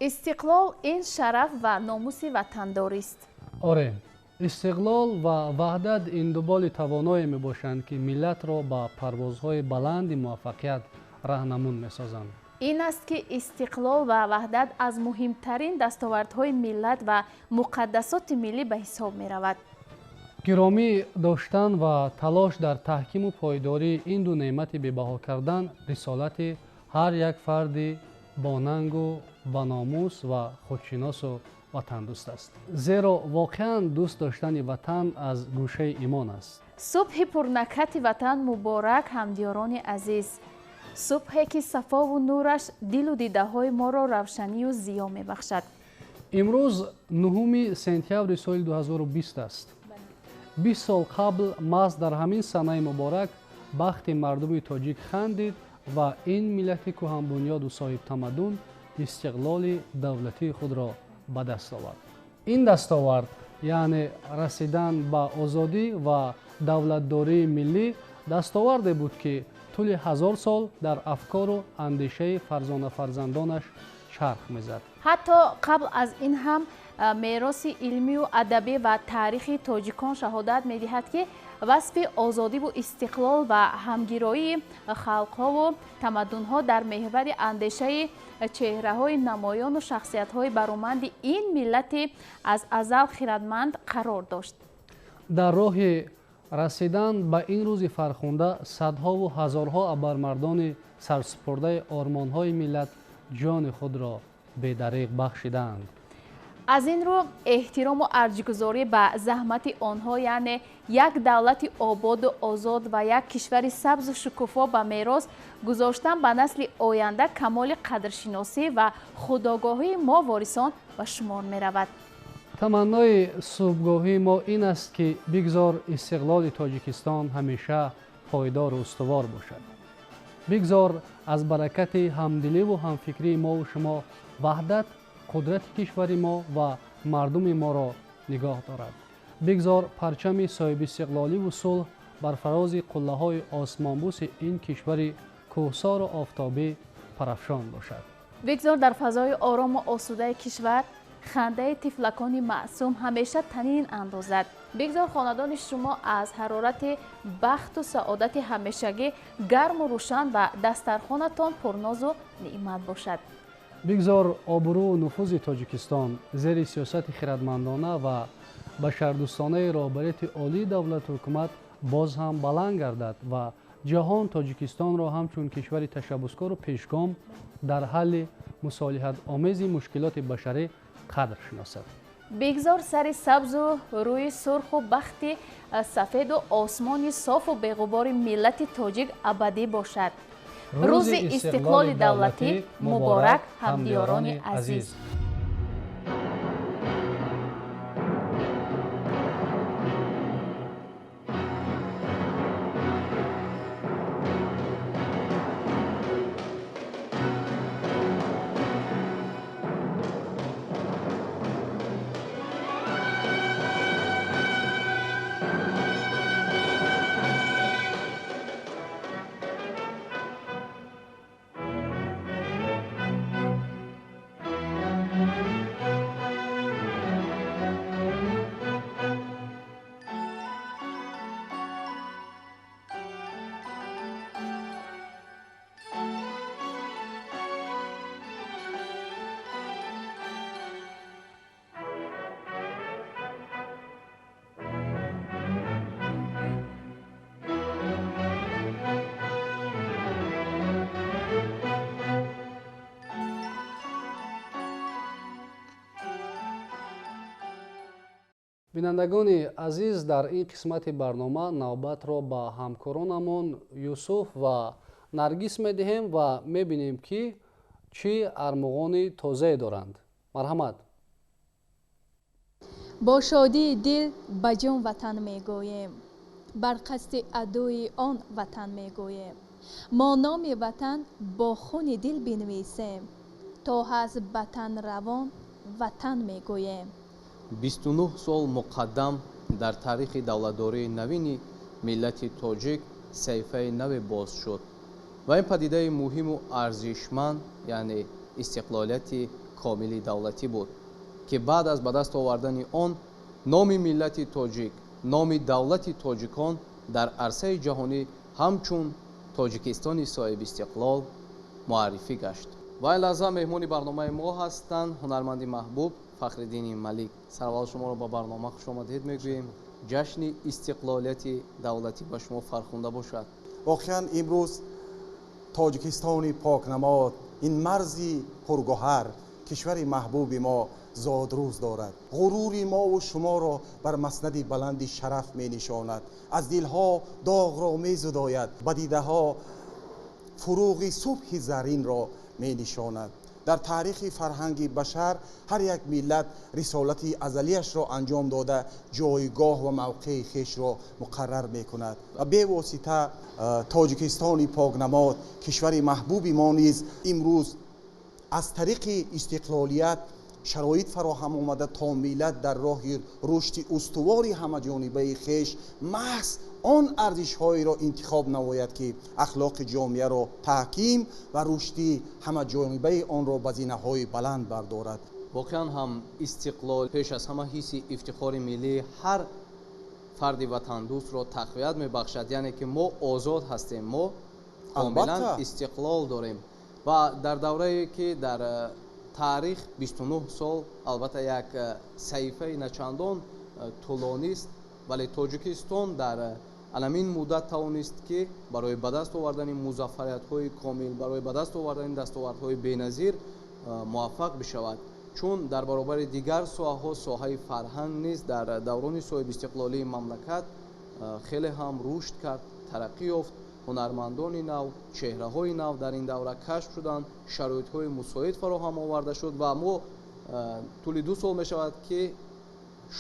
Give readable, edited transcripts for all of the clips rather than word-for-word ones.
Истиқлол ин шараф ва номуси ватандорист. Оре, истиқлол ва ваҳдат ин ду боли тавоное мебошанд, ки миллатро ба парвозҳои баланди муваффақият раҳнамун месозанд. Ин аст, ки истиқлол ва ваҳдат аз муҳимтарин дастовардҳои миллат ва муқаддасоти миллӣ ба ҳисоб меравад. Гиромӣ доштан ва талош дар таҳкиму пойдории ин ду неъмати бебаҳо кардан рисолати ҳар як фарди бонангу баномус ва худшиносу ватандӯст аст, зеро воқеан дӯст доштани ватан аз гӯшаи имон аст. Субҳи пурнакҳати ватан муборак, ҳамдиёрони азиз! Субҳе, ки сафову нураш дилу дидаҳои моро равшанию зиё мебахшад. Имрӯз 9 сентябри соли 2020 аст. 20 сол қабл маҳз дар ҳамин санаи муборак бахти мардуми тоҷик хандид ва ин миллати кӯҳанбунёду соҳибтамаддун истиқлоли давлатии худро ба даст овард. Ин дастовард, яъне расидан ба озодӣ ва давлатдории миллӣ, дастоварде буд, ки тӯли 1000 сол дар афкору андешаи фарзонафарзандонаш чарх мезад. Ҳатто қабл аз ин ҳам мероси илмию адабӣ ва таърихи тоҷикон шаҳодат медиҳад, ки васфи озодиву истиқлол ва ҳамгироии халқҳову тамаддунҳо дар меҳвари андешаи чеҳраҳои намоёну шахсиятҳои бароманди ин миллати аз азал хирадманд қарор дошт. Дар роҳи расидан ба ин рӯзи фархунда садҳову ҳазорҳо абармардони сарсупурдаи ормонҳои миллат ҷони худро бедареғ бахшидаанд. Аз ин рӯ эҳтирому арҷгузорӣ ба заҳмати онҳо, яъне як давлати ободу озод ва як кишвари сабзу шукуфо ба мерос гузоштан ба насли оянда, камоли қадршиносӣ ва худогоҳии мо ворисон ба шумор меравад. Таманнои субҳгоҳии мо ин аст, ки бигзор истиқлоли Тоҷикистон ҳамеша пойдору устувор бошад. Бигзор аз баракати ҳамдиливу ҳамфикрии мову шумо ваҳдат қудрати кишвари мо ва мардуми моро нигоҳ дорад. Бигзор парчами соҳибистиқлоливу сулҳ бар фарози қуллаҳои осмонбӯси ин кишвари кӯҳсору офтобӣ парафшон бошад. Бигзор дар фазои орому осудаи кишвар хандаи тифлакони маъсум ҳамеша танин андозад. Бигзор хонадони шумо аз ҳарорати бахту саодати ҳамешагӣ гарму рӯшан ва дастархонатон пурнозу неъмат бошад. Бигзор обрӯу нуфузи Тоҷикистон зери сиёсати хирадмандона ва башардӯстонаи роҳбарияти олии давлату ҳукумат боз ҳам баланд гардад ва ҷаҳон Тоҷикистонро ҳамчун кишвари ташаббускору пешгом дар ҳалли мусолиҳатомези мушкилоти башарӣ қадр шиносад. Бигзор сари сабзу рӯи сурху бахти сафеду осмони софу беғубори миллати тоҷик абадӣ бошад. Рӯзи истиқлоли давлатӣ муборак, ҳамдиёрони азиз! Бинандагони азиз, дар ин қисмати барнома навбатро ба ҳамкоронамон Юсуф ва Наргис медиҳем ва мебинем, ки чӣ армуғони тозае доранд. Марҳамат. Бо шодии дил ба ҷон ватан мегӯем, бар қасди адои он ватан мегӯем. Мо номи ватан бо хуни дил бинависем, то ҳаст ватан равон ватан мегӯем. 29 сол муқаддам дар таърихи давлатдории навини миллати тоҷик саҳифаи наве боз шуд ва ин падидаи муҳиму арзишманд, яъне Истиқлолияти комили давлатӣ буд, ки баъд аз ба даст овардани он номи миллати тоҷик, номи давлати тоҷикон дар арсаи ҷаҳонӣ ҳамчун Тоҷикистони соҳибистиқлол муаррифӣ гашт. Ва ин лаҳза меҳмони барномаи мо ҳастанд ҳунарманди маҳбуб Фахриддини Малик. Сараввал шуморо ба барнома хушомадед мегӯем. Ҷашни истиқлолияти давлатӣ ба шумо фархунда бошад. Воқеан, имрӯз Тоҷикистони покнамод, ин марзи пургӯҳар, кишвари маҳбуби мо зодрӯз дорад. Ғурури мову шуморо бар маснади баланди шараф менишонад, аз дилҳо доғро мезудояд, ба дидаҳо фуруғи субҳи заринро менишонад. Дар таърихи фарҳанги башар ҳар як миллат рисолати азалияшро анҷом дода, ҷойгоҳ ва мавқеи хешро муқаррар мекунад ва бевосита Тоҷикистони покнамод, кишвари маҳбуби мо низ имрӯз аз тариқи истиқлолият шароит фароҳам омада, то миллат дар роҳи рушди устувори ҳамаҷонибаи хеш маҳз он арзишҳоеро интихоб намояд, ки ахлоқи ҷомеаро таҳким ва рушди ҳамаҷонибаи онро ба зинаҳои баланд бардорад. Воқеан ҳам, истиқлол пеш аз ҳама ҳисси ифтихори миллии ҳар фарди ватандӯстро тақвият мебахшад, яъне ки мо озод ҳастем, мо комилан истиқлол дорем. Ва дар даврае ки дар таърих 29 сол, албатта, як саҳифаи начандон тӯлонист, вале Тоҷикистон дар анамин муддат тавонист, ки барои ба даст овардани музаффариятҳои комил, барои ба даст овардани дастовардҳои беназир муваффақ бишавад, чун дар баробари дигар соҳаҳо соҳаи фарҳанг низ дар даврони соҳибистиқлолии мамлакат хеле ҳам рушд кард, тараққӣ ёфт. Ҳунармандони нав, чеҳраҳои нав дар ин давра кашф шуданд, шароитҳои мусоид фароҳам оварда шуд ва мо тӯли 2 сол мешавад, ки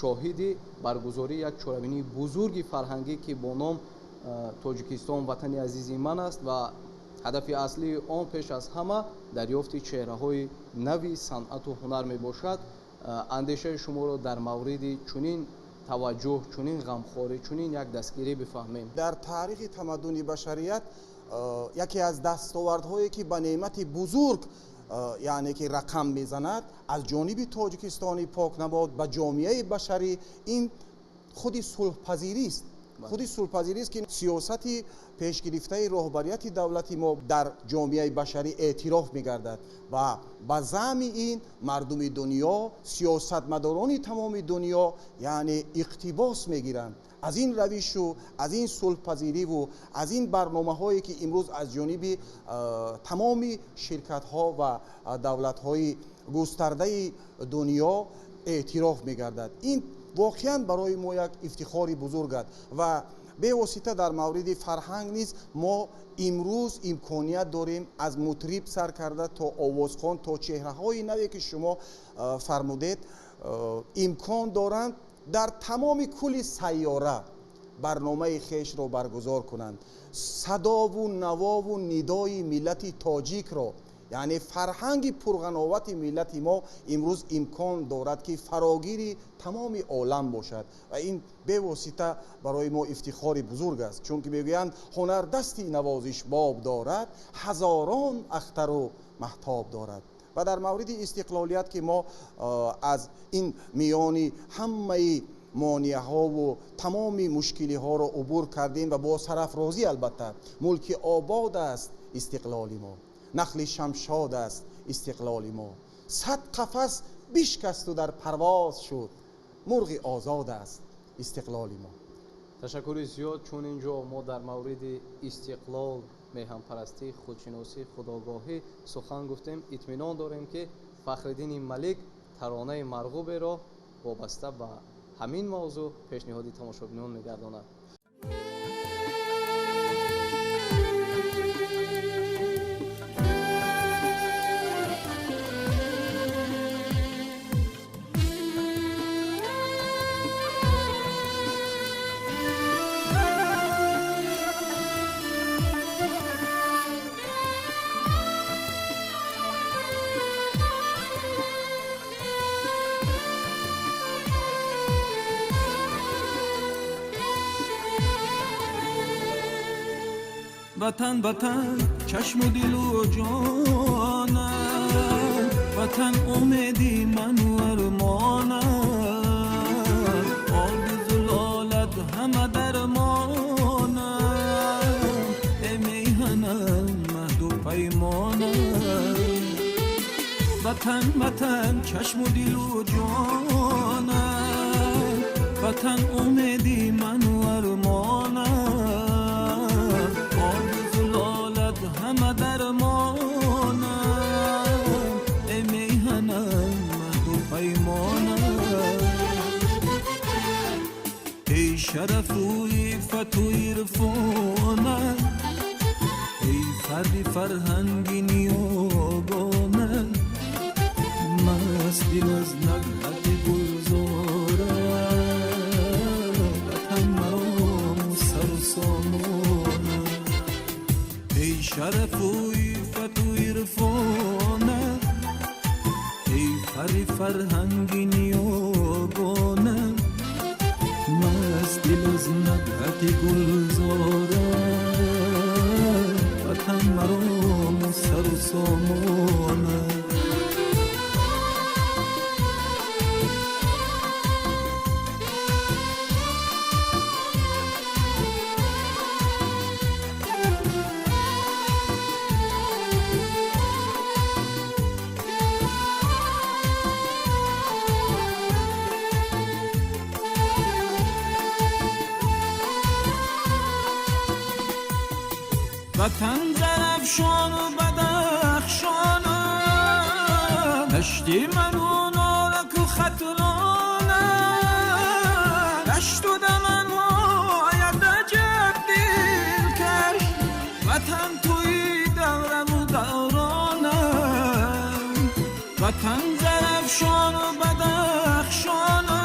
шоҳиди баргузории як чорабинии бузурги фарҳангӣ, ки бо ном «Тоҷикистон ватани азизи ман» аст ва ҳадафи аслии он пеш аз ҳама дарёфти чеҳраҳои нави санъату ҳунар мебошад. Андешаи шуморо дар мавриди чунин таваҷҷӯҳ, чунин ғамхорӣ, чунин як дастгирӣ бифаҳмем. Дар таърихи тамаддуни башарият яке аз дастовардҳое, ки ба неъмати бузург, яъне ки рақам мезанад аз ҷониби Тоҷикистони покнамод ба ҷомеаи башарӣ, ин худи сулҳпазирист. Худи сулҳпазирист, ки сиёсати пешгирифтаи роҳбарияти давлати мо дар ҷомеаи башарӣ эътироф мегардад ва ба заъми ин мардуми дунё, сиёсатмадорони тамоми дунё, яъне иқтибос мегиранд аз ин равишу аз ин сулҳпазириву аз ин барномаҳое, ки имрӯз аз ҷониби тамоми ширкатҳо ва давлатҳои густардаи дунё эътироф мегардад. Ин воқеан барои мо як ифтихори бузург аст. Ва бевосита дар мавриди фарҳанг низ мо имрӯз имконият дорем, аз мутриб сар карда то овозхон, то чеҳраҳои наве, ки шумо фармудед, имкон доранд дар тамоми кули сайёра барномаи хешро баргузор кунанд, садову навову нидои миллати тоҷикро, яъне фарҳанги пурғановати миллати мо имрӯз имкон дорад, ки фарогири тамоми олам бошад. Ва ин бевосита барои мо ифтихори бузург аст, чунки мегӯянд: ҳунар дасти навозишбоб дорад, ҳазорон ахтару маҳтоб дорад. Ва дар мавриди истиқлолият, ки мо аз ин миёни ҳамаи монеаҳову тамоми мушкилиҳоро убур кардем ва бо сарафрозӣ, албатта, мулки обод аст истиқлоли мо, нахли шамшод аст истиқлоли мо, сад қафас бишкасту дар парвоз шуд, мурғи озод аст истиқлоли мо. Ташаккури зиёд. Чун ин ҷо мо дар мавриди истиқлол, меҳанпарастӣ, худшиносӣ, худогоҳӣ сухан гуфтем, итминон дорем, ки Фахриддини Малик таронаи марғуберо вобаста ба ҳамин мавзӯъ пешниҳоди тамошобинон мегардонад. Ватан, ватан, чашму дилу ҷонам. Ватан умеди ману армонам, оби зулолат ҳама дармонам. Эй меҳанам, аҳду паймонам. Ватан, ватан, чашму дилу ҷонам. Ватан умеди ману армонам, оби зулолат ҳама дармонам. Эй меҳанам, аҳду паймонам. Эй шарафу иффату ирфонам, эй фарри фарҳанги ниёгонам. Маст дил аз нагҳати гулзора, ватан марому сару сомонам. Эй шарафу иффату ирфонам, эй фарри фарҳанги ниёгонам. Маст дил аз нагҳати гулзора, ватан марому сару сомонам. Ватан Зарафшону Бадахшону, дашти ману Нораку Хатлона, дашту даманҳоят аҷаб дилкаш. Ватан туи давраму давронам. Ватан Зарафшону Бадахшону,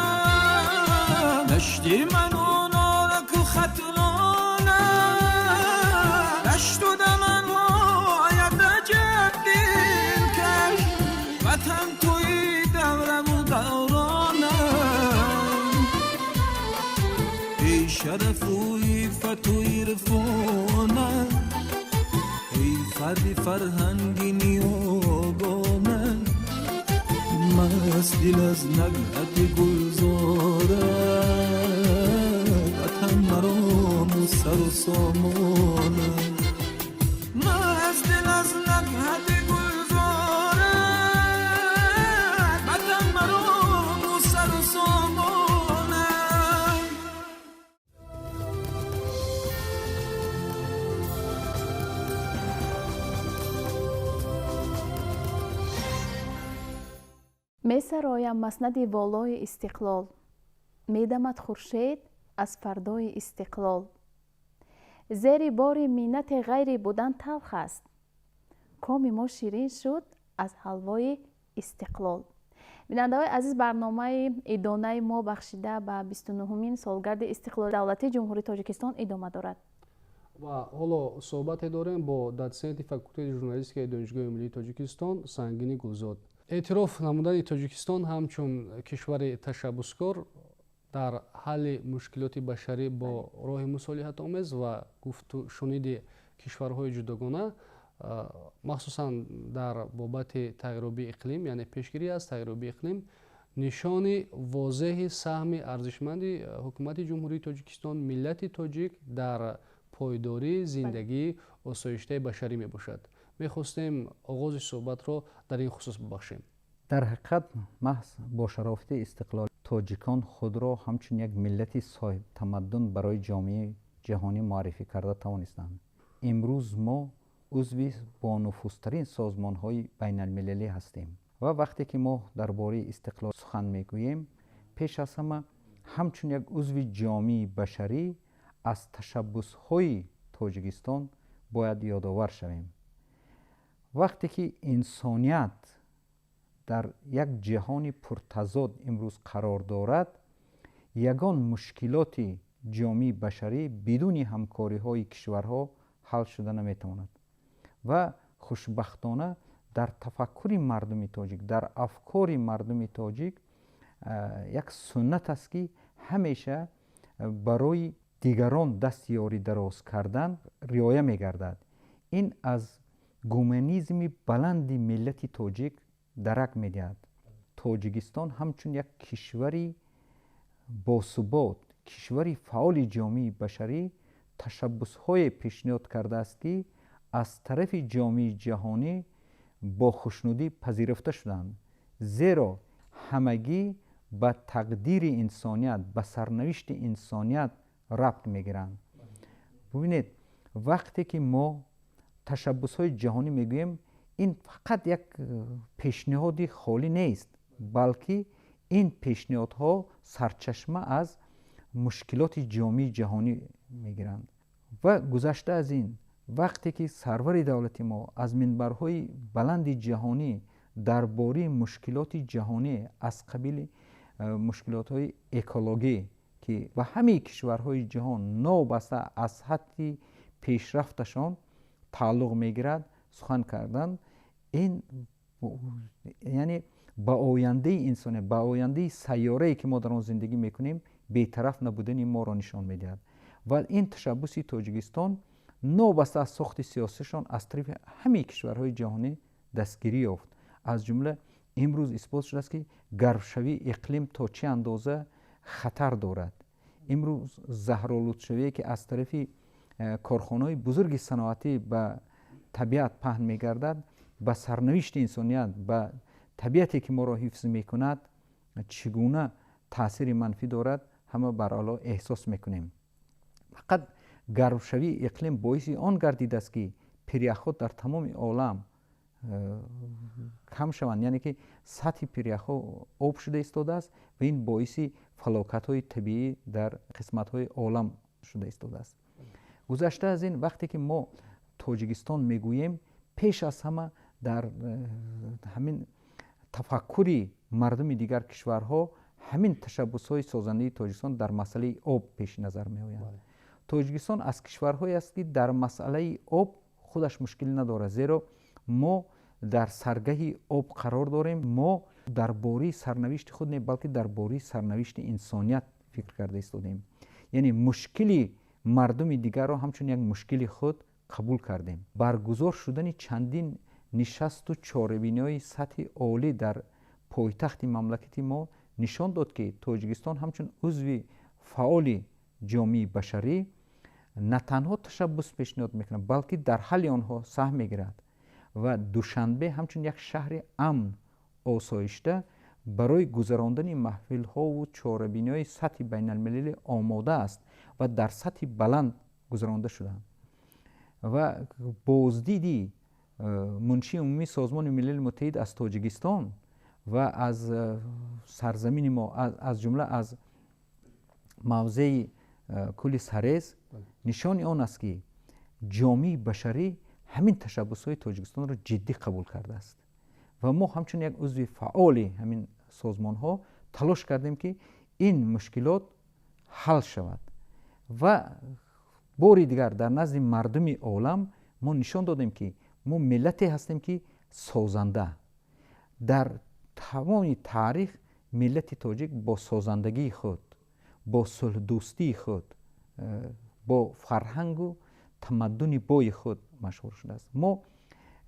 дашти ману Нораку Хатлона, дашту даманҳоят аҷаб дилкаш. Ватан туи давраму давронам. Эй шарафу иффату ирфонам, эй фарри фарҳанги ниёгонам. Маст дил аз нагҳати гулзора, ватан марому сару сомонам. Маст дил аз нагҳати гулзора, ватан марому сару сомонам. Месароям маснади волои истиқлол, медамад хуршед аз фардои истиқлол. Зери бори миннате ғайри будан талх аст, коми мо ширин шуд аз ҳалвои истиқлол. Бинандаҳои азиз, барномаи идонаи мо бахшида ба 29-умин солгарди истиқлоли давлатии Ҷумҳурии Тоҷикистон идома дорад. Ва ҳоло суҳбате дорем бо дотсенти факултети журналистикаи Донишгоҳи миллии Тоҷикистон Сангини Гулзод. Эътироф намудани Тоҷикистон ҳамчун кишвари ташаббускор дар ҳалли мушкилоти башарӣ бо роҳи мусолиҳатомез ва гуфтушуниди кишварҳои ҷудогона, махсусан дар бобати тағйирёбии иқлим, яъне пешгирӣ аз тағйирёбии иқлим, нишони возеҳи саҳми арзишманди ҳукумати Ҷумҳурии Тоҷикистон, миллати тоҷик дар пойдории зиндагии осоиштаи башарӣ мебошад. Мехостем оғози суҳбатро дар ин хусус бибахшем. Дар ҳақиқат, маҳз бо шарофати истиқлол тоҷикон худро ҳамчун як миллати соҳибтамаддун барои ҷомеаи ҷаҳонӣ муаррифӣ карда тавонистанд. Имрӯз мо узви бонуфузтарин созмонҳои байналмилалӣ ҳастем ва вақте ки мо дар бораи истиқлол сухан мегӯем, пеш аз ҳама ҳамчун як узви ҷомеаи башарӣ аз ташаббусҳои Тоҷикистон бояд ёдовар шавем. Вақте ки инсоният дар як ҷаҳони пуртазод имрӯз қарор дорад, ягон мушкилоти ҷомеаи башарӣ бидуни ҳамкориҳои кишварҳо ҳал шуда наметавонад. Ва хушбахтона дар тафаккури мардуми тоҷик, дар афкори мардуми тоҷик як суннат аст, ки ҳамеша барои дигарон дасти ёрӣ дароз кардан риоя мегардад. Ин аз гуманизми баланди миллати тоҷик Дарак медиҳад. Тоҷикистон ҳамчун як кишвари босубот, кишвари фаъоли ҷомеаи башарӣ ташаббусҳое пешниҳод кардааст, ки аз тарафи ҷомеаи ҷаҳонӣ бо хушнудӣ пазируфта шуданд, зеро ҳамагӣ ба тақдири инсоният, ба сарнавишти инсоният рабт мегиранд. Бубинед, вақте ки мо ташаббусҳои ҷаҳонӣ мегӯем, ин фақат як пешниҳоди холӣ нест, балки ин пешниҳодҳо сарчашма аз мушкилоти ҷомеаи ҷаҳонӣ мегиранд. Ва гузашта аз ин, вақте ки сарвари давлати мо аз минбарҳои баланди ҷаҳонӣ дар бораи мушкилоти ҷаҳонӣ аз қабили мушкилотҳои экологӣ, ки ба ҳамаи кишварҳои ҷаҳон новобаста аз сатҳи пешрафташон тааллуқ мегирад, сухан карданд, ин яъне ба ояндаи инсоният, ба ояндаи сайёрае, ки мо дар он зиндагӣ мекунем, бетараф набудани моро нишон медиҳад. Ва ин ташаббуси Тоҷикистон новобаста аз сохти сиёсишон аз тарафи ҳамаи кишварҳои ҷаҳонӣ дастгирӣ ёфт. Аз ҷумла имрӯз исбот шудааст, ки гармшавии иқлим то чӣ андоза хатар дорад. Имрӯз заҳролудшавие, ки аз тарафи корхонаҳои бузурги саноатӣ ба табиат паҳн мегардад, ба сарнавишти инсоният, ба табиате, ки моро ҳифз мекунад, чӣ гуна таъсири манфӣ дорад, ҳама баръало эҳсос мекунем. Фақат гармшавии иқлим боиси он гардидааст, ки пиряхҳо дар тамоми олам кам шаванд, яъне ки сатҳи пиряхҳо об шуда истодааст ва ин боиси фалокатҳои табиӣ дар қисматҳои олам шуда истодааст. Гузашта аз ин, вақте ки мо Тоҷикистон мегӯем, пеш аз ҳама дар ҳамин тафаккури мардуми дигар кишварҳо ҳамин ташаббусҳои созандаи Тоҷикистон дар масъалаи об пеши назар меоянд. Тоҷикистон аз кишварҳое аст, ки дар масъалаи об худаш мушкил надорад, зеро мо дар саргаҳи об қарор дорем. Мо дар бораи сарнавишти худ не, балки дар бораи сарнавишти инсоният фикр карда истодем, яъне мушкили мардуми дигарро ҳамчун як мушкили худ қабул кардем. Баргузор шудани чандин нишасту чорабиниҳои сатҳи олӣ дар пойтахти мамлакати мо нишон дод, ки Тоҷикистон ҳамчун узви фаъоли ҷомеаи башарӣ на танҳо ташаббус пешниҳод мекунад, балки дар ҳалли онҳо саҳм мегирад ва Душанбе ҳамчун як шаҳри амн, осоишта барои гузарондани маҳфилҳову чорабиниҳои сатҳи байналмилалӣ омода аст ва дар сатҳи баланд гузаронда шуданд. Ва боздиди муншии умумии Созмони Милали Муттаҳид аз Тоҷикистон ва аз сарзамини мо, аз ҷумла аз мавзеи кӯли Сарез, нишони он аст, ки ҷомеаи башарӣ ҳамин ташаббусҳои Тоҷикистонро ҷиддӣ қабул кардааст ва мо ҳамчун як узви фаъоли ҳамин созмонҳо талош кардем, ки ин мушкилот ҳал шавад ва бори дигар дар назди мардуми олам мо нишон додем, ки мо миллате ҳастем, ки созанда. Дар тамоми таърих миллати тоҷик бо созандагии худ, бо сулҳдӯстии худ, бо фарҳангу тамаддуни бои худ машҳур шудааст. Мо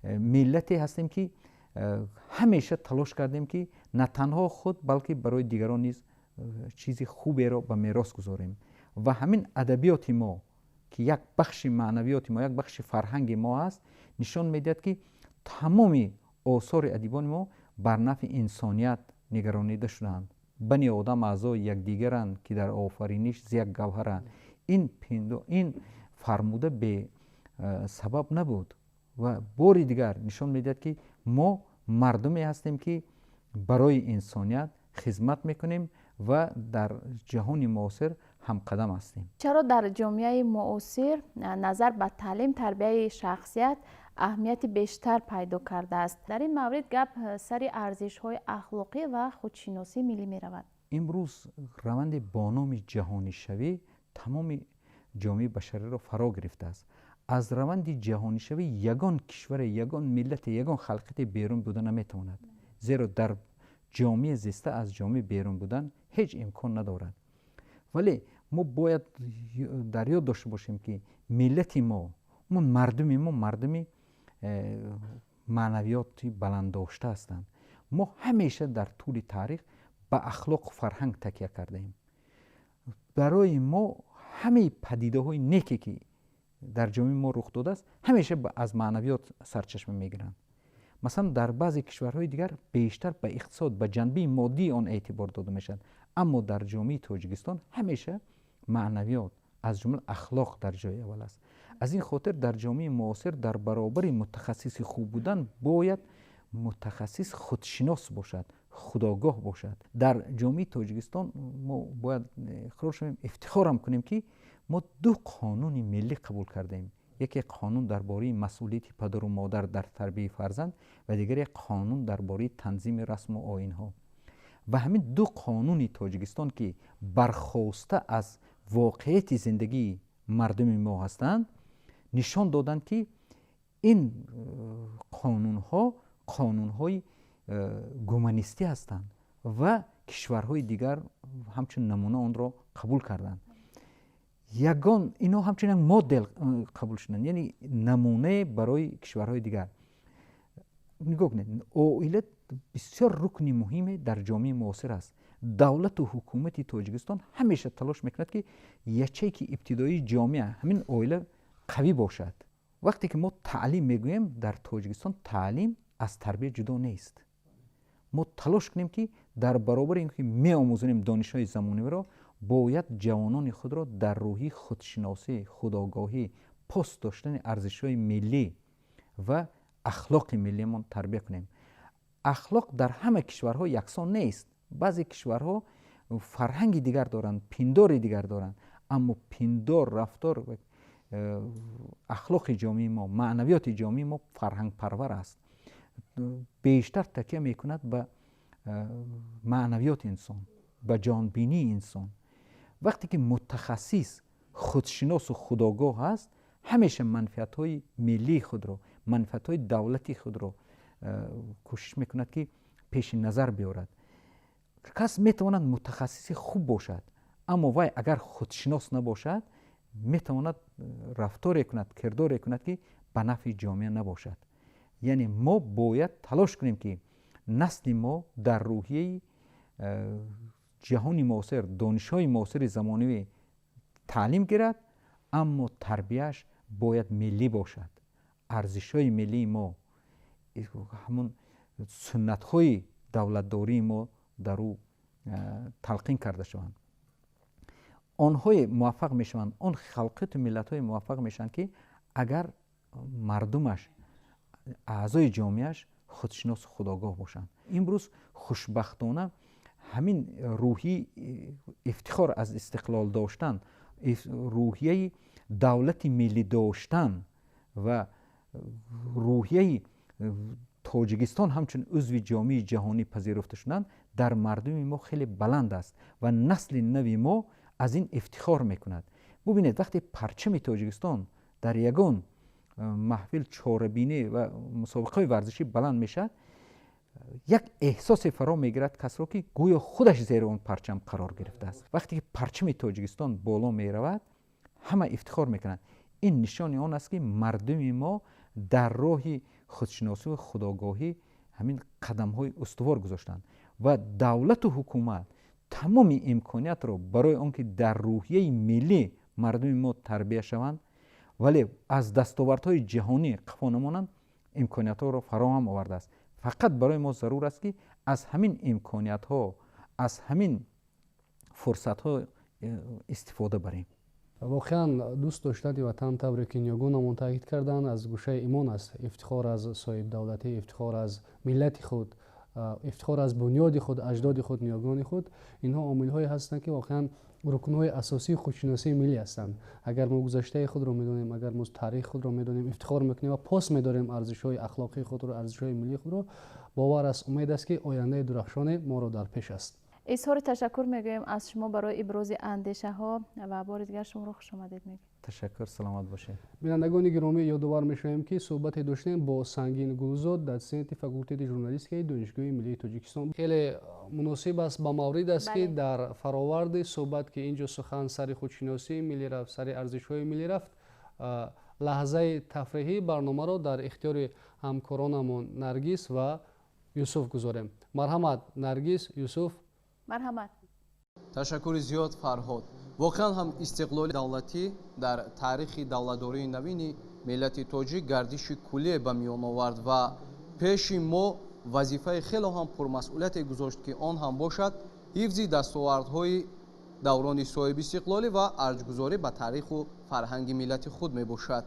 миллате ҳастем, ки ҳамеша талош кардем, ки на танҳо худ, балки барои дигарон низ чизи хуберо ба мерос гузорем. Ва ҳамин адабиёти мо, ки як бахши маънавиёти мо, як бахши фарҳанги мо аст, нишон медиҳад, ки тамоми осори адибони мо бар нафъи инсоният нигаронида шудаанд. Бани одам аъзои якдигаранд, ки дар офариниш зи як гавҳаранд. Ин пиндо, ин фармуда бе сабаб набуд ва бори дигар нишон медиҳад, ки мо мардуме ҳастем, ки барои инсоният хизмат мекунем ва дар ҷаҳони муосир ҳамқадам ҳастем. Чаро дар ҷомеаи муосир назар ба таълим тарбияи шахсият аҳамияти бештар пайдо кардааст? Дар ин маврид гап сари арзишҳои ахлоқӣ ва худшиносии миллӣ меравад. Имрӯз раванди бо номи ҷаҳонишавӣ тамоми ҷомеаи башариро фаро гирифтааст. Аз раванди ҷаҳонишавӣ ягон кишваре, ягон миллате, ягон халқите берун буда наметавонад, зеро дар ҷомеа зиста аз ҷомеа берун будан ҳеҷ имкон надорад. Вале мо бояд дар ёд дошта бошем, ки миллати мо, мардуми мо мардуми маънавиёти баланддошта ҳастанд. Мо ҳамеша дар тӯли таърих ба ахлоқу фарҳанг такя кардаем. Барои мо ҳамаи падидаҳои неке, ки дар ҷомеаи мо рух додааст, ҳамеша аз маънавиёт сарчашма мегиранд. Масалан, дар баъзе кишварҳои дигар бештар ба иқтисод, ба ҷанбаи моддии он эътибор дода мешавад, аммо дар ҷомеаи Тоҷикистон ҳамеша маънавиёт, аз ҷумла ахлоқ, дар ҷои аввал аст. Аз ин хотир дар ҷомеаи муосир дар баробари мутахассиси хуб будан бояд мутахассис худшинос бошад, худогоҳ бошад. Дар ҷомеаи Тоҷикистон мо бояд иқрор шавем, ифтихорам кунем, ки мо ду қонуни миллӣ қабул кардаем. Яке қонун дар бораи масъулияти падару модар дар тарбияи фарзанд ва дигаре қонун дар бораи танзими расму оинҳо. Ва ҳамин ду қонуни Тоҷикистон, ки бархоста аз воқеияти зиндагии мардуми мо ҳастанд, нишон доданд, ки ин қонунҳо қонунҳои гуманистӣ ҳастанд ва кишварҳои дигар ҳамчун намуна онро қабул карданд. Ягон ино ҳамчун як модел қабул шуданд, яъне намунае барои кишварҳои дигар. Нигоҳ кунед, оила бисёр рукни муҳиме дар ҷомеаи муосир аст. Давлату ҳукумати Тоҷикистон ҳамеша талош мекунад, ки ячейки ибтидоии ҷомеа ҳамин оила қавӣ бошад. Вақте ки мо таълим мегӯем, дар Тоҷикистон таълим аз тарбия ҷудо нест. Мо талош кунем, ки дар баробари ин ки меомӯзонем донишҳои замонавиро, бояд ҷавонони худро дар рӯҳии худшиносӣ, худогоҳӣ, пос доштани арзишҳои миллӣ ва ахлоқи миллиамон тарбия кунем. Ахлоқ дар ҳама кишварҳо яксон нест. Баъзе кишварҳо фарҳанги дигар доранд, пиндори дигар доранд, аммо пиндор, рафтор ва ахлоқи ҷомеаи мо, маънавиёти ҷомеаи мо фарҳангпарвар аст, бештар такя мекунад ба маънавиёти инсон, ба ҷонбинии инсон. Вақте ки мутахассис худшиносу худогоҳ аст, ҳамеша манфиатҳои миллии худро, манфиатҳои давлати худро кӯшиш мекунад, ки пеши назар биёрад. Кас метавонад мутахассиси хуб бошад, аммо вай агар худшинос набошад, метавонад рафторе кунад, кирдоре кунад, ки ба нафъи ҷомеа набошад. Яъне мо бояд талош кунем, ки насли мо дар рӯҳияи ҷаҳони муосир, донишҳои муосири замонавӣ таълим гирад, аммо тарбияаш бояд миллӣ бошад. Арзишҳои миллии мо, ҳамун суннатҳои давлатдории мо дар ӯ талқин карда шаванд. Онҳое муваффақ мешаванд, он халқияту миллатҳое муваффақ мешаванд, ки агар мардумаш, аъзои ҷомеаш худшиносу худогоҳ бошанд. Имрӯз хушбахтона ҳамин рӯҳии ифтихор аз истиқлол доштан, рӯҳияи давлати миллӣ доштан ва рӯҳияи Тоҷикистон ҳамчун узви ҷомеаи ҷаҳонӣ пазируфта шудан дар мардуми мо хеле баланд аст ва насли нави мо аз ин ифтихор мекунад. Бубинед, вақте парчами Тоҷикистон дар ягон маҳфил, чорабинӣ ва мусобиқаҳои варзишӣ баланд мешавад, як эҳсосе фаро мегирад касро, ки гӯё худаш зери он парчам қарор гирифтааст. Вақте ки парчами Тоҷикистон боло меравад, ҳама ифтихор мекунанд. Ин нишони он аст, ки мардуми мо дар роҳи худшиносию худогоҳӣ ҳамин қадамҳои устувор гузоштанд ва давлату ҳукумат тамоми имкониятро барои он ки дар рӯҳияи миллӣ мардуми мо тарбия шаванд, вале аз дастовардҳои ҷаҳонӣ қафо намонанд, имкониятҳоро фароҳам овардааст. Фақат барои мо зарур аст, ки аз ҳамин имкониятҳо, аз ҳамин фурсатҳо истифода барем. Воқеан, дӯст доштани ватан, тавре ки ниёгонамон таъкид карданд, аз гӯшаи имон аст. Ифтихор аз соҳибдавлатӣ, ифтихор аз миллати худ, ифтихор аз бунёди худ, аҷдоди худ, ниёгони худ, инҳо омилҳое ҳастанд, ки воқеан рукнҳои асосии худшиносии миллӣ ҳастанд. Агар мо гузаштаи худро медонем, агар мо таърихи худро медонем, ифтихор мекунем ва пос медорем арзишҳои ахлоқии худро, арзишҳои миллии худро, бовар аст, умед аст, ки ояндаи дурахшоне моро дар пеш аст. Изҳори ташаккур мегӯем аз шумо барои ибрози андешаҳо ва бори дигар шуморо хушомадед мегӯем. Ташаккур, саломат бошед. Бинандагони гиромӣ, ёдовар мешавем, ки суҳбате доштем бо Сангин Гулзод, дотсенти факултети журналистикаи Донишгоҳи миллии Тоҷикистон. Хеле муносиб аст, ба маврид аст, ки дар фароварди суҳбат, ки ин ҷо сухан сари худшиносии миллӣ рафт, сари арзишҳои миллӣ рафт, лаҳзаи тафриҳии барномаро дар ихтиёри ҳамкоронамон Наргиз ва Юсуф гузорем. Марҳамат, Наргиз, Юсуф. Марҳамат. Ташаккури зиёд, Фарҳод. Воқеан ҳам истиқлоли давлатӣ дар таърихи давлатдории навини миллати тоҷик гардиши куллие ба миён овард ва пеши мо вазифаи хело ҳам пурмасъулияте гузошт, ки он ҳам бошад ҳифзи дастовардҳои даврони соҳибистиқлолӣ ва арҷгузорӣ ба таъриху фарҳанги миллати худ мебошад.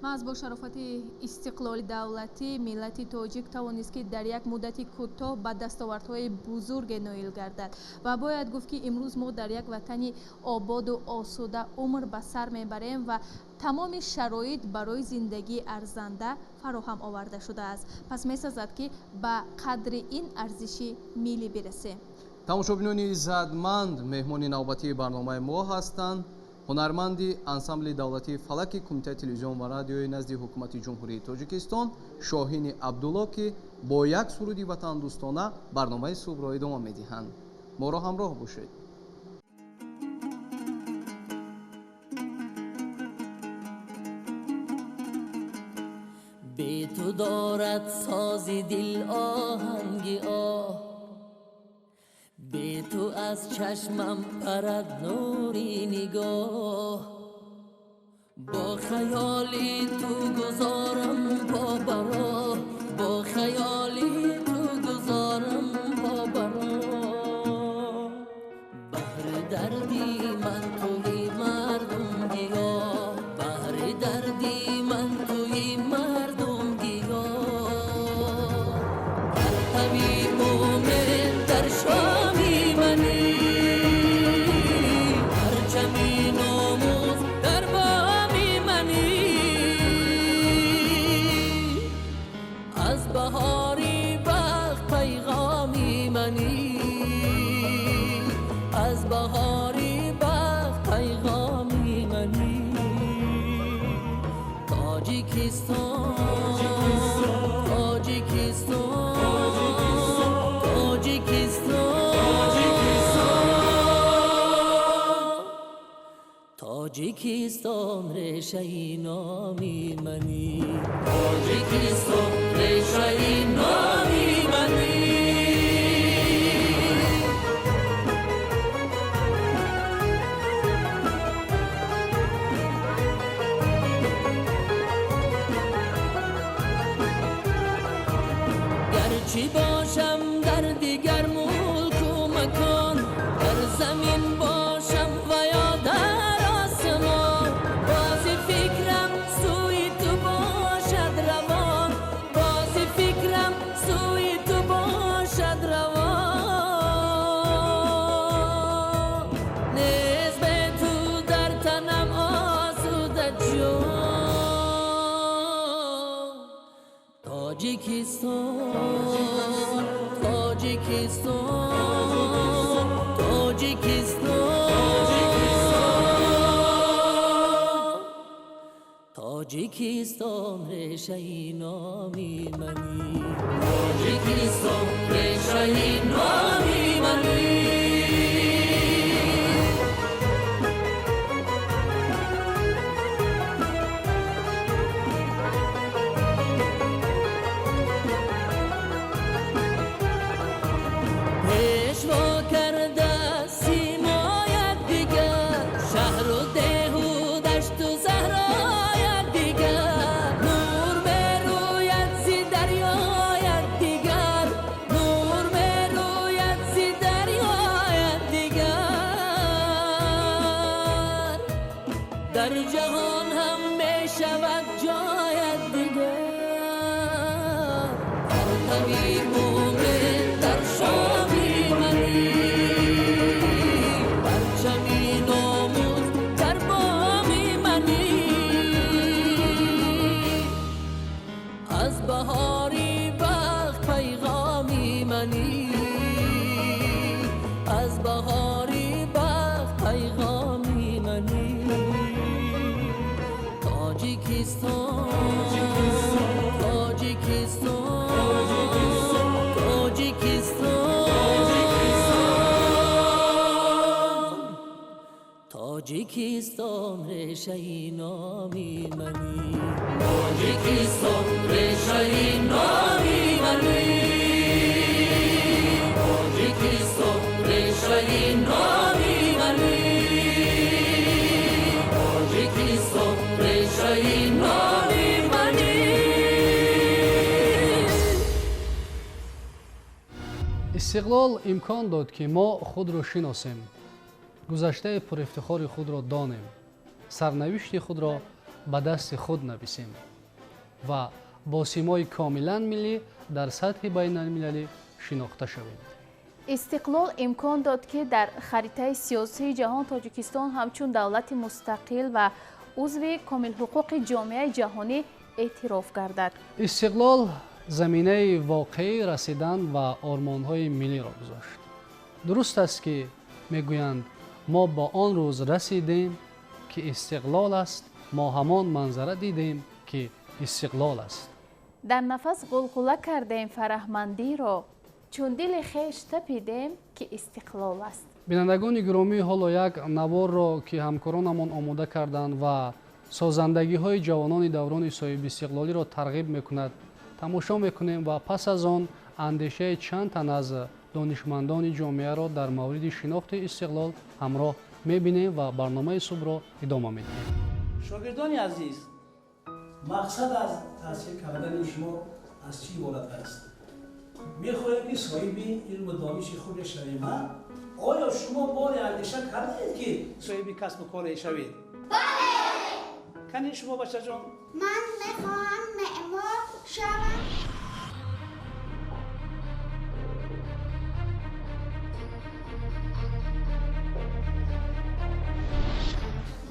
Маҳз бо шарофати истиқлоли давлатӣ миллати тоҷик тавонист, ки дар як муддати кӯтоҳ ба дастовардҳои бузурге ноил гардад. Ва бояд гуфт, ки имрӯз мо дар як ватани ободу осуда умр ба сар мебарем ва тамоми шароит барои зиндагии арзанда фароҳам оварда шудааст. Пас месазад, ки ба қадри ин арзиши миллӣ бирасем. Тамошобинони иззатманд, меҳмони навбатии барномаи мо ҳастанд ҳунарманди ансамбли давлатии фалаки Кумитаи телевизион ва радиои назди Ҳукумати Ҷумҳурии Тоҷикистон Шоҳини Абдулло, ки бо як суруди ватандӯстона барномаи субҳро идома медиҳанд. Моро ҳамроҳ бошед. Бе ту дорад сози дил оҳанги оҳ, бе ту аз чашмам парад нури нигоҳ. Бо хаёли ту гузорам бо бароҳ, бо хаёли ту гузорам бо бароҳ. Баҳри дарди ман туи мардум гиёҳ, баҳри дарди ман туи мардум гиёҳ. Партави умед дар шоми мани, парчами номус дар боми мани. Аз баҳори бахт пайғоми мани, аз баҳори бахт пайғоми мани. Тоҷикистон, Тоҷикистон, Тоҷикистон, Тоҷикистон решаи номи мани, Тоҷикистон решаи номи мани. Гарчи бошам дар дигар мулку макон, дар замин бошам ва ё дар осмон, бози фикрам сӯи ту бошад равон, бози фикрам сӯи ту бошад равон. Нез бе ту дар танам осуда ҷон. Тоҷикистон, Тоҷикистон, Тоҷикистон, Тоҷикистон решаи номи мани, Тоҷикистон решаи номи мани. Пешво карда симоят дигар, шаҳру деҳу дашту саҳроят дигар, нур мерӯяд зи дарёят дигар, нур мерӯяд зи дарёят дигар. Дар ҷаҳон ҳам мешавад ҷоят дигар. Партави умед дар шоми мани, парчами номус дар боми мани. Аз баҳори бахт пайғоми мани, аз баҳори бахт пайғоми мани. Тоҷикистон, Тоҷикистон, Тоҷикистон, Тоҷикистон решаи номи мани, Тоҷикистон решаи номи мани. Истиқлол имкон дод, ки мо худро шиносем, гузаштаи пурифтихори худро донем, сарнавишти худро ба дасти худ нависем ва бо симои комилан миллӣ дар сатҳи байналмилалӣ шинохта шавем. Истиқлол имкон дод, ки дар харитаи сиёсии ҷаҳон Тоҷикистон ҳамчун давлати мустақил ва узви комилҳуқуқи ҷомеаи ҷаҳонӣ эътироф гардад. Истиқлол заминаи воқеӣ расидан ва ормонҳои миллиро гузошт. Дуруст аст, ки мегӯянд, мо ба он рӯз расидем, ки истиқлол аст, мо ҳамон манзара дидем, ки истиқлол аст. Дар нафас ғулғула кардем фараҳмандиро, чун дили хеш тапидем, ки истиқлол аст. Бинандагони гиромӣ, ҳоло як наворро, ки ҳамкоронамон омода карданд ва созандагиҳои ҷавонони даврони соҳибистиқлолиро тарғиб мекунад, тамошо мекунем ва пас аз он андешаи чанд тан аз донишмандони ҷомеаро дар мавриди шинохти истиқлол ҳамроҳ мебинем ва барномаи субҳро идома медиҳем. Шогирдони азиз, мақсад аз таҳсил кардани шумо аз чӣ иборат аст? Мехоҳем, ки соҳиби илму дониши хубе шавем. Оё шумо боре андеша кардед, ки соҳиби касбу коре шавед? Бале! Кани шумо, бачаҷон? Ман мехоҳам меъмор шавам.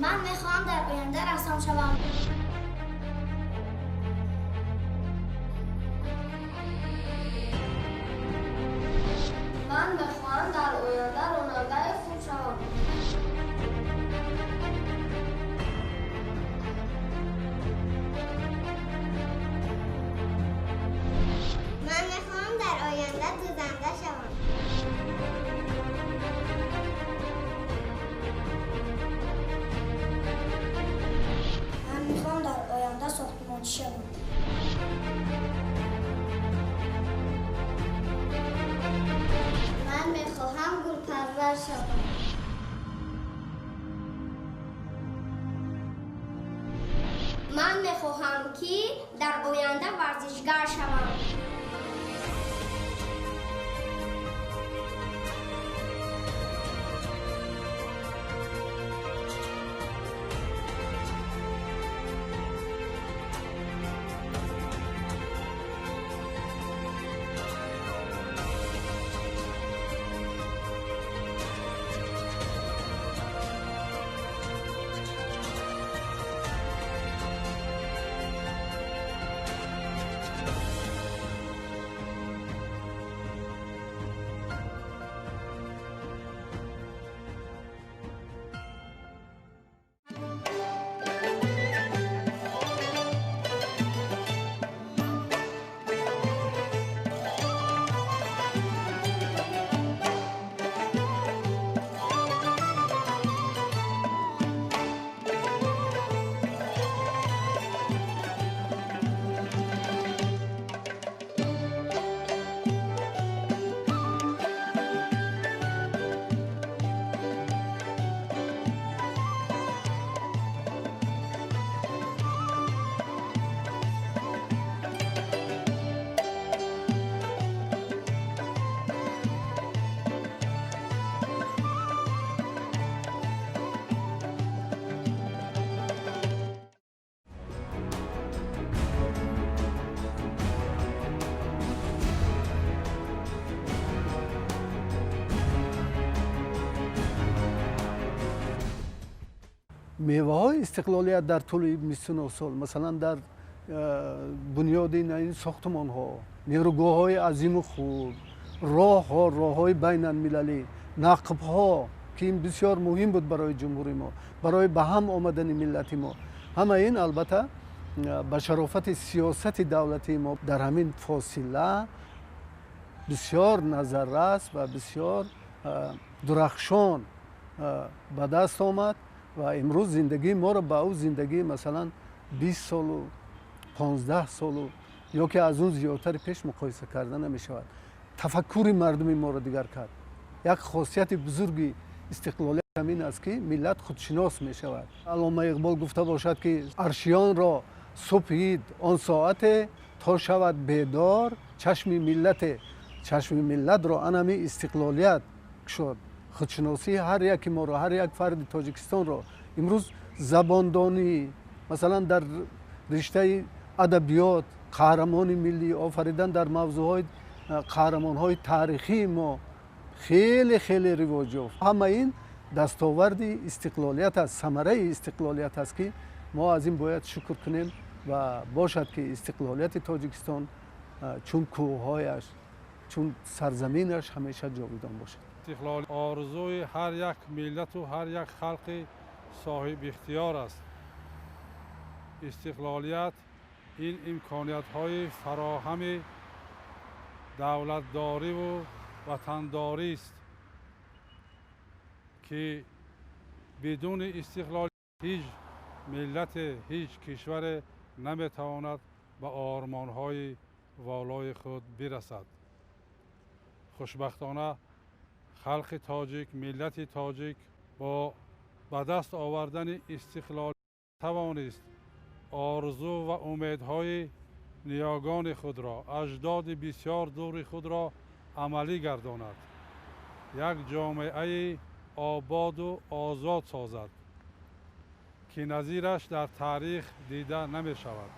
Ман мехоҳам дар оянда рассом шавам. Ман мехоҳам дар оянда ронандаи хуб шавам. Ман мехоҳам дар оянда дӯзанда шавам. Ман мехоҳам дар оянда сохтмончӣ шавам. Ман мехоҳам гулпарвар шавам. Ман мехоҳам, ки дар оянда варзишгар шавам. Меваҳои истиқлолият дар тӯли 29 сол, масалан, дар бунёди ин сохтмонҳо, нерӯгоҳҳои азиму хурд, роҳҳо, роҳҳои байналмилалӣ, нақбҳо, ки ин бисёр муҳим буд барои ҷумҳурии мо, барои ба ҳам омадани миллати мо. Ҳама ин албатта ба шарофати сиёсати давлатии мо дар ҳамин фосила бисёр назаррас ва бисёр дурахшон ба даст омад ва имрӯз зиндагии моро ба ӯ зиндагии масалан 20 солу 15 солу ё ки аз он зиёдтари пеш муқоиса карда намешавад. Тафаккури мардуми моро дигар кард. Як хосияти бузурги истиқлолият ҳамин аст, ки миллат худшинос мешавад. Аллома Иқбол гуфта бошад, ки аршиёнро субҳид он соате то шавад бедор чашми миллате. Чашми миллатро анами истиқлолият кушод. Худшиносии ҳар яки моро, ҳар як фарди Тоҷикистонро. Имрӯз забондонӣ, масалан, дар риштаи адабиёт қаҳрамони миллӣ офаридан дар мавзӯъҳои қаҳрамонҳои таърихии мо хеле хеле ривоҷ ёфт. Ҳама ин дастоварди истиқлолият аст, самараи истиқлолият аст, ки мо аз ин бояд шукр кунем ва бошад, ки истиқлолияти Тоҷикистон чун кӯҳҳояш, чун сарзаминаш ҳамеша ҷовидон бошад. Истиқлол орзуи ҳар як миллату ҳар як халқи соҳибихтиёр аст. Истиқлолият ин имкониятҳои фароҳами давлатдориву ватандорист, ки бидуни истиқлол ҳеҷ миллате, ҳеҷ кишваре наметавонад ба ормонҳои волои худ бирасад. Хушбахтона, халқи тоҷик, миллати тоҷик бо ба даст овардани истиқлол тавонист орзу ва умедҳои ниёгони худро, аҷдоди бисёр дури худро амалӣ гардонад, як ҷомеаи ободу озод созад, ки назираш дар таърих дида намешавад.